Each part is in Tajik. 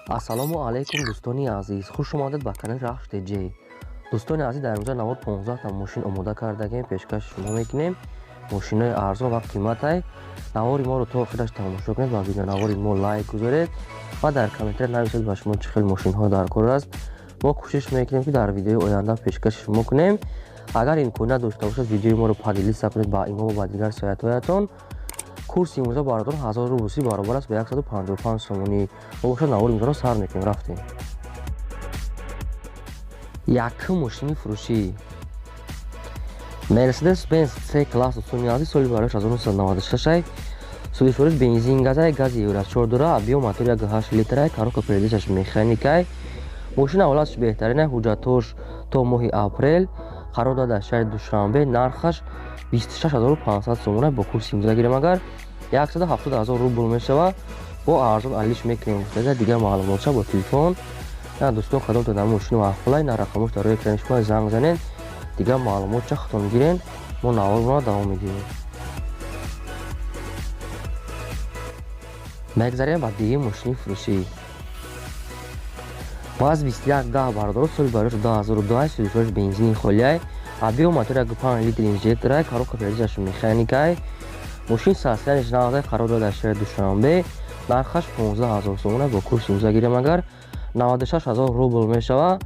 Ассалому алайкум, дӯстони азиз, хуш омадед ба канали Рахш ТЖ. Дӯстони азиз, дар имрӯза навор 15 та мошин омода кардагем, пешкаши шумо мекунем. Мошинои арзон ва қиматай. Навори моро то охираш тамошо кунед ва видеонавори мо лайк гузоред ва дар комментария нависед, ба шумо чӣ хел мошинҳо дар кор аст. Мо кӯшиш мекунем, ки дар видеои оянда пешкаши шумо кунем. Агар имконият дошта бошад, видеои моро поделиться кунед ба имо ва ба дигар сайтҳоятон. Курси имрӯза, бародарон, 1000 рубл русӣ баробар аст ба 155 сомонӣ. Мо бошад, навори имрӯзаро сар мекунем. Рафтем. Якум мошини фурӯшӣ Мерседес Бенз С класс, дӯстони азиз, соли барояш 1996, сӯзишвориш бензин газай, гази Евро 4 дора, объём мотор 1,8 литрай, коробка передачаш механикай. Мошина ҳолаташ беҳтаринай, ҳуҷҷатҳош то моҳи апрел, қарор дорад дар шаҳри Душанбе, нархаш 26 500 сомона, бо курси имрӯза гирем агар 170 ҳазор рубл мешавад, бо арзон алиш мекунем гуфтага. Дигар маълумотша бо телефон. На, дӯстон, кадомто дар мошини маъқулай, на, рақамош дар рӯи экрани шумо, занг занед, дигар маълумотша худтон гирен. Мо наворро давом медиҳем. Мегзарем ба дуюм мошини фурӯшӣ. ВАЗ 2110, бародаро, соли барош 2002, сӯзишвориш бензини холиай, объём мотор 1,5 литр инжекторай, коробка передачаш механикай. Мошин состоянияш нағзай, қарор дорад дар шаҳри Душанбе, нархаш 15 ҳазор сомона, бо курси имрӯза гирем агар 96 ҳазор рубл мешавад,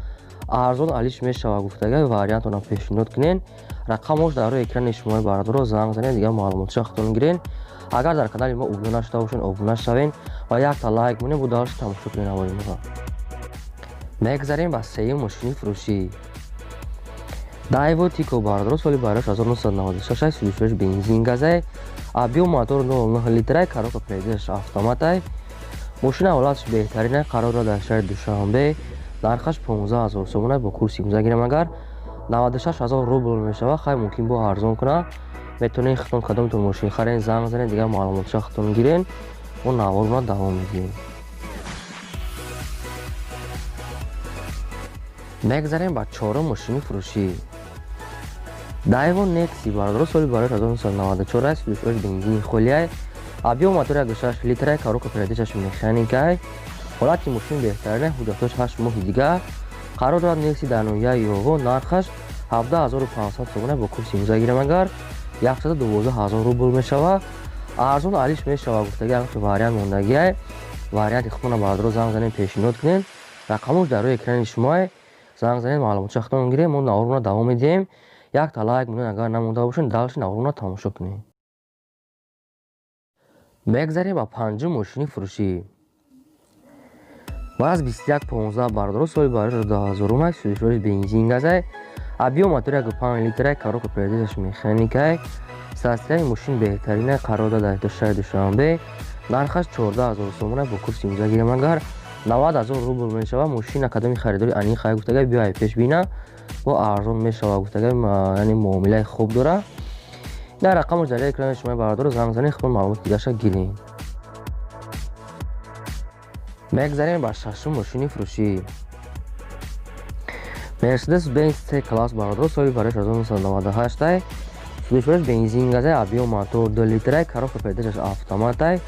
арзон алиш мешавад гуфтага. Вариантона пешниҳод кунен. Рақамош дар рӯи экрани шумои, бародаро, занг занед, дигар маълумотша худтон гирен. Агар дар канали мо обуна нашуда бошед, обуна шавен ва якта лайк монед, бо дальше тамошо кунед навори моро. Мегзарем ба сеюм мошини фурӯшӣ. Дайво Тико, бародаро, соли барош 1996, сӯзишвориш бензин газай, объём мотор 0,9 литрай, коробка передачаш автоматай. Мошина ҳолаташ беҳтаринай, қарор дорад дар шаҳри Душанбе, нархаш 15 ҳазор сомона, бо курси имрӯза гирем агар 96 ҳазор рубл мешавад, хай мумкин бо арзон кунад. Метавонед худтон кадомтон мошин харен, занг занед, дигар маълумотша худтон гирен. Мо наворро давом медиҳем. Мегзарем ба чорум мошини фурӯшӣ. Дайво Некси, бародаро, соли барои 1994 аст, сӯзишвориш бензини холиай, объём мотор 1,6 литрай, коробка передачаш механикай. Ҳолати мошин беҳтаринай, ҳуҷҷатҳош 8 моҳи дигар, қарор дорад Некси дар ноҳияи Ёвон, нархаш 17 500 сомона, бо курси имрӯза гирем агар 112 ҳазор рубл мешавад, арзон алиш мешавад гуфтаги. Ҳамин вариант мондагиай. Варианти худтона, бародаро, занг занед, пешниҳод кунед. Рақамош дар рӯи экрани шумоай, занг занед, маълумотша худтон гирем. Мо наворро давом медиҳем. Якта лайк монед, агар намонда бошед, дальше наворро тамошо кунед. Мегзарем ба панҷум мошини фурӯшӣ. ВАЗ 2115, бародаро, соли барош 2000 аст, сӯзишвориш бензин газай, объём мотор 1,5 литрай, коробка передачаш механикай. Состояние мошин беҳтаринай, қарор дорад дар шаҳри Душанбе, нархаш 14 ҳазор сомона, бо курси имрӯза гирем агар 90 ҳазор рубл мешавад. Мошина кадоми харидори аниқ хай гуфтага, биёй пеш бина, бо арзон мешавад гуфтага, яъне муомилаи хуб дорад. Дар рақамош дар экрани шумо, бародаро, занг занед, худтон маълумоти дигарша гиред. Мегзарем ба шашум мошини фурӯшӣ. Мерседес Бенз С класс, бародаро, соли барои 1998, сӯзишвориш бензин газай, объём мотор 2 литрай, коробка передачаш автоматай.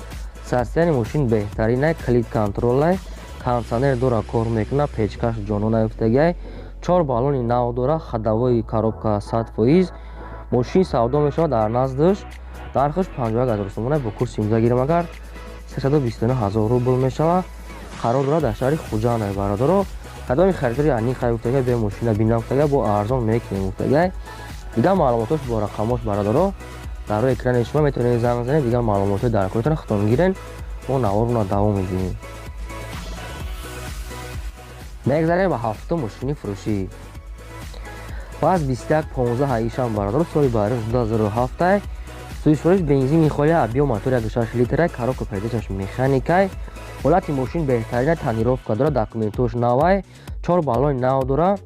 Состояние мошин беҳтаринай, климат контролай, кондиционер дора, кор мекунад, печкаш ҷонон гуфтагиай, чор баллони нав дора, ходовой коробка 100%. Мошин савдо мешавад дар наздаш, нархаш 51 ҳазор сомона, бо курси имрӯза гирем агар 329 ҳазор рубл мешавад, қарор дорад дар шаҳри Хуҷанд. Бародаро, кадоми харидори аниқ хай гуфтагиай, бе мошина бина гуфтагиай, бо арзон мекунем гуфтагиай. Дигар маълумотош бо рақамош, бародаро, дар рӯи экрани шумо, метавонед занг занед, дигар маълумотҳои дар коритон худтон гирен. Мо наворро давом медиҳем. Мегзарем ба ҳафтум мошини фурӯшӣ. ВАЗ 2115 ҳаишам, бародаро, соли барош 2007, сӯзишвориш бензини холия, объём мотор 1,6 литрай, коробка передачаш механикай. Ҳолати мошин беҳтарина, тонировка дорад, документҳош навай, чор баллони нав дора,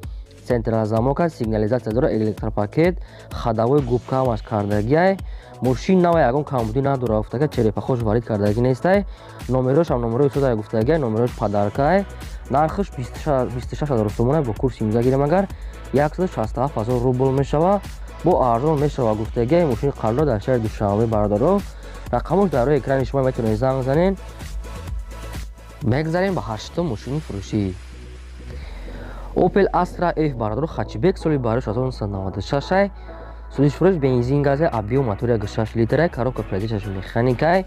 централ замока, сигнализатсия дора, электропакет, ходовой губка ҳамаш кардагиай. Мошин навай, ягон камбудӣ надора гуфтага, черепахош варид кардагӣ нестай. Номерошам номерои содай гуфтагиай, номерош подаркай. Нархаш 26 ҳазор сомона, бо курси имрӯза гирем агар 167 ҳазор рубл мешавад, бо арзон мешавад гуфтагиай. Мошини қарор дар шаҳри Душанбе, бародаро, рақамош дар рӯи экрани шумо, метавонед занг занед. Мегзарем ба ҳаштум мошини фурӯшӣ. Opel Astra F бародаро, хэтчбек, соли барош 1996, сӯзишфурӯш бензин газе, объём мотор 1,6 литрай, коробка передачаш механикай.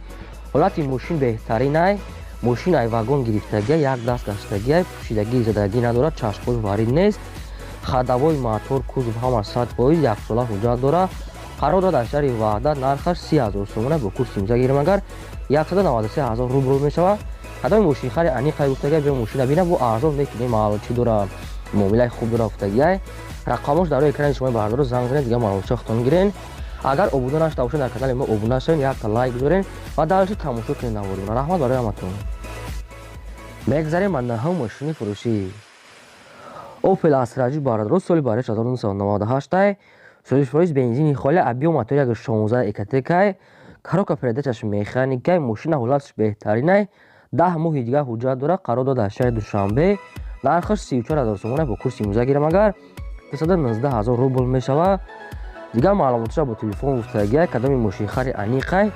Ҳолати мошин беҳтаринай. Мошин ай вагон гирифтагия, як даст гаштагия, пӯшидагӣ задагӣ надорад, чашмош варид нест. Ходовой, мотор, кузов ҳама 100%, яксола ҳуҷҷат дорад. Қарор дорад дар шаҳри Ваҳдат, нархаш 30 000 сомона, бо курси имза гирем агар 193 000 рубл мешавад. Кадоми мошинхари аниқай гуфтагия, биё мошина бина, бо арзон мекунем, чӣ дора, муомилаи хуб дора гуфтагиай. Рақамош дар рӯи экрани шумо бардоро, занг занед, дигар маълумотча худтон гирен. Агар обуна нашуда бошед дар канали мо, обуна шавед, якта лайк гузорен ва дальше тамошо кунед наворро. Раҳмат барои ҳаматон. Мегзарем ба наҳум мошини фурӯшӣ. Opel Astra J бародаро, соли барош 1998, сӯзишфурӯш бензини холӣ, объём мотор 1,16 Ecotec, коробка передачаш механикай. Мошина ҳолаташ беҳтаринай, 10 моҳи дигар ҳуҷҷат дорад. Қарор дорад дар шаҳри Душанбе, нархаш 34 000 сомона, бо курси имза гирем агар 219 000 рубл мешавад. Дигар маълумоташа бо телефон гуфтагиай. Кадоми мошинхари аниқай,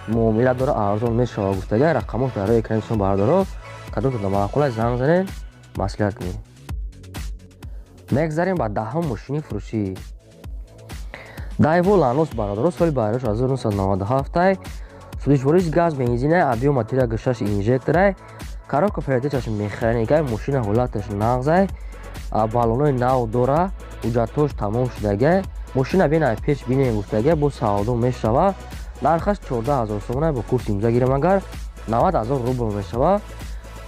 муомила дора, арзон мешавад гуфтагиай. Рақамош дар рӯи экрани шумо бардоро, кадомтон маъқулай, занг занед, маслиҳат кунед. Мегзарем ба даҳум мошини фурӯшӣ. Daewoo Lanos бародаро, соли барош 1997, сӯзишвориш газ бензинай, объём мотор 1,6 инжекторай, коробка передачаш механикай. Мошина ҳолаташ нағзай, баллонои нав дора, ҳуҷҷатҳош тамом шудагай. Мошина бинай пеш бинем гуфтагай, бо савдо мешава. Нархаш 14 000 сомона, бо курси имза гирем агар 90 000 рубл мешава.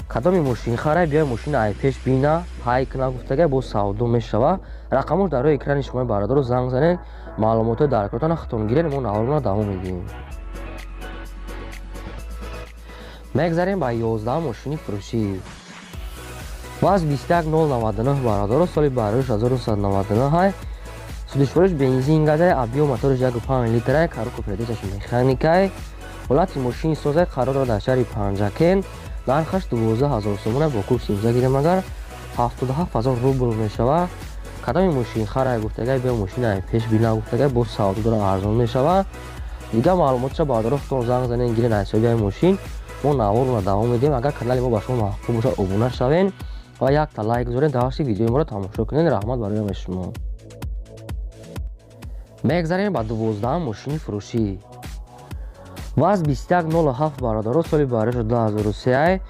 Кадоми мошинхарай, биёй мошина ай пеш бина, ҳай куна гуфтагай, бо савдо мешава. Рақамош дар рӯи экрани шумо бародаро, занг занед, маълумотҳои даркоротона худтон гиред. Мо наворона давом медиҳем. Мегзарем ба 11 мошини фурӯшӣ. ВАЗ 21099 бародаро, соли барош 1999, сӯзишвориш бензин газай, объём мотораш 1,5 литрай, коробка передачаш механикай. Ҳолати мошини созай. Қарор дорад дар шаҳри Панҷакент, нархаш 12 000 сомона, бо курси имза гирем агар 77 000 рубл мешавад. Кадоми мошинхарай гуфтагай, биё мошина пеш бина гуфтагай, бо савдо дора, арзон мешавад. Дигар маълумоташа бародаро худтон занг занед, гирен ҳисоби ай мошин. Мо наворро давом медиҳем. Агар канали мо ба шумо маъқул бошад, обуна шавед ва якта лайк гузоред, дальше видеои моро тамошо кунед. Раҳмат барои ҳамаи шумо. Мегзарем ба 12-ам мошини фурӯшӣ. ВАЗ 2107 бародаро, соли барош 2003,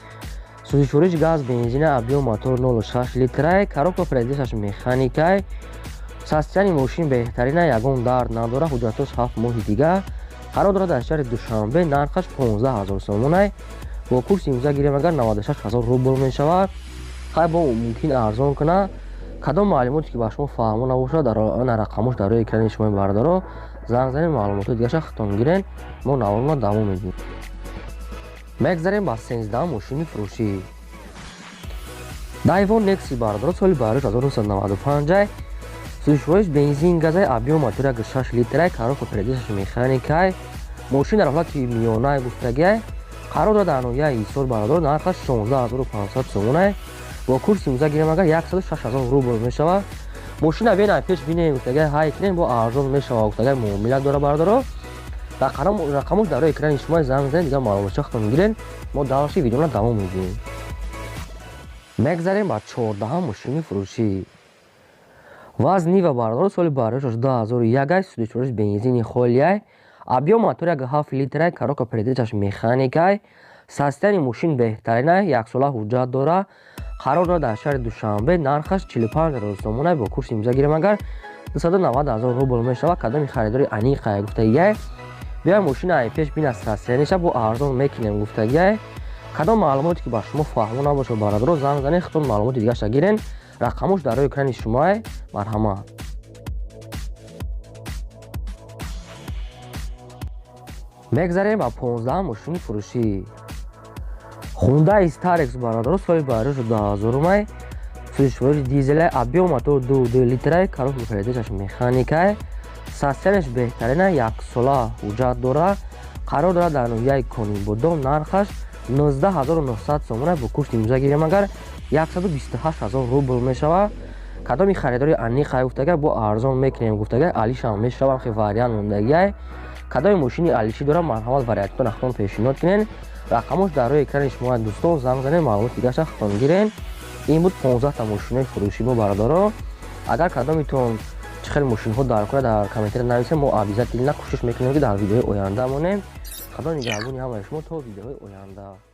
сӯзишвориш газ бензина, объём мотор 0,6 литрай, коробка передачаш механикай. Состояние мошин беҳтарина, ягон дард надора, ҳуҷҷатҳош 7 моҳи дигар. Қарор дорад дар шаҳри Душанбе, нархаш 15 000 сомонай, бо курси имза гирем агар 96 000 рубл мешавад. Хай, бо мумкин арзон кунад. Кадом маълумоте ки ба шумо фаҳмо набошад, ана рақамош дар рӯи экрани шумо бародаро, занг занед, маълумотҳои дигаша худтон гирен. Мо наворона давом медиҳем. Мегзарем ба 13-ам мошини фурӯшӣ. Daewoo Nexia бародаро, соли барош 1995, сӯзишвориш бензин газай, объём мотор 1,6 литрай, коробка передачаш механикай. Мошин дар ҳолати миёнай гуфтагиай. Қарор дорад дар ноҳияи Ҳисор бародаро, нархаш 16 500 сомонай, бо курси имза гирем агар 106 000 рубл мешавад. Мошина бинай пеш бинем гуфтагиай, ҳай кунем, бо арзон мешавад гуфтагиай, муомила дора бародаро. Рақамош дар рӯи экрани шумо, занг занед, дигар маълумотча худтон гирен. Мо дальше видеоро давом медиҳем. Мегзарем ба 14-ам мошини фурӯшӣ. ВАЗ Нива бародаро, соли барош 2001, сӯзишвориш бензини холиай, объём мотор 1,7 литрай, коробка передачаш механикай. Состояние мошин беҳтаринай, яксола ҳуҷҷат дора. Қарор дорад дар шаҳри Душанбе, нархаш 45 000 сомонай, бо курси имза гирем агар 290 000 рубл мешавад. Кадоми харидори аниқай гуфтагиай, биёй мошина ай пеш бина, состояниеша, бо арзон мекунем гуфтагиай. Кадом маълумоте ки ба шумо фаҳмо набошад бародаро, занг занед, худтон маълумоти дигаша гирен. Рақамош дар рӯи экрани шумоай, марҳамат. Мегзарем ба 15-ам мошини фурӯшӣ. Hyundai Starex бародаро, соли барош 2000, сӯзишвориш дизелай, объём мотор 2,2 литрай, коробка передачаш механикай. Состояниеш беҳтарина, яксола ҳуҷҷат дора. Қарор дорад дар ноҳияи Конибодом, нархаш 19 900 сомона, бо курси имза гирем агар 128 000 рубл мешавад. Кадоми харидори аниқай гуфтагай, бо арзон мекунем гуфтагай, алишам мешавам, хе вариант мондагиай. Кадоми мошини алиши дорам, марҳамат, вариантон ахтон пешниҳод кунен. Рақамош дар рӯи экрани шумо, дӯстон, занг занед, маълумоти дигарша худтон гирен. Ин буд 15та мошинои фурӯши мо, бародаро. Агар кадомитон чӣ хел мошинҳо дар кора, дар комментария нависем, мо обязательно кӯшиш мекунем, ки дар видеои оянда монем. Худо нигаҳбони ҳамаи шумо то видеои оянда.